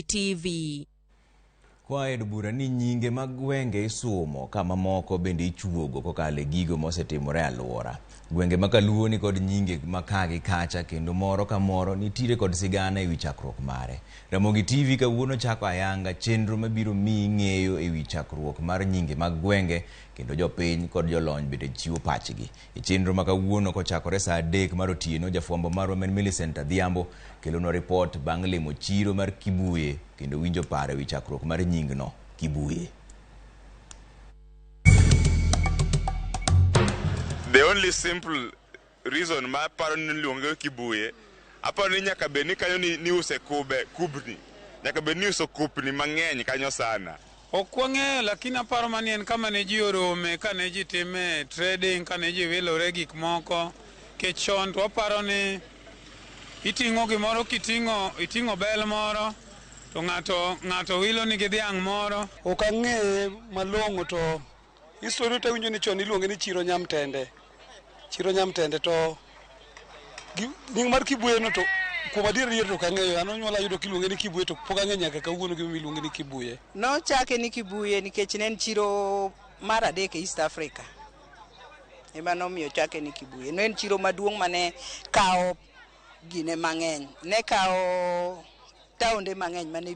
TV. Koa e od bura ni nyinge mag gwenge isumo ka mamoko bende ichuogo kokalo e gigo mosetimore e alwora. Gwenge ma Kaluo ni kod nyinge ma ka gi kacha kendo moro ka moro nitiere kod sigana ewi chakruok mare. Ramogi TV kawuono chako ayanga chenro mabiro miyi ng'eyo ewi chakruok mar nyinge mag gwenge kendo jopiny kod jolony bende chiwo pachgi. E chenro ma kawuono kochakore saa 3 mar otieno, jafwambo marwa men Millicent Adhiambo kelonwa ripot bang' limo chiro mar Kibuye kendo winjo paro ewi chakruok mar nyingno Kibuye. The only simple reason ma aparo ni iluonge Kibuye, aparo ni nyaka bed ni kanyo ni niuse kube, kubni. Nyaka bed ni iuso kupni mang'eny kanyo sana. Ok wang'eyo lakini aparo mani en kama ne ji orome kane ji time trading kane ji wilore gik moko kech chon to waparo ni iting'o gimoro kiting'o iting'o bel moro to ng'ato ng'ato wilo ni gi dhiang' moro. Ok ang'eye malong'o to history to awinjo ni chon iluonge ni chiro Nyamtende. Chiro Nyamtende to nying mar Kibuye no to kuom adier adier to ok ang'eyo. An onyuola ayudo kiluonge ni Kibuye to pok ang'eyo nyaka kawuono gimomiyo iluonge ni Kibuye. Nochake ni Kibuye nikech ne en chiro mar adek e East Africa. Ema nomiyo ochake ni Kibuye. Ne en chiro maduong' mane kawo gine mang'eny. Ne kawo taonde mang'eny mane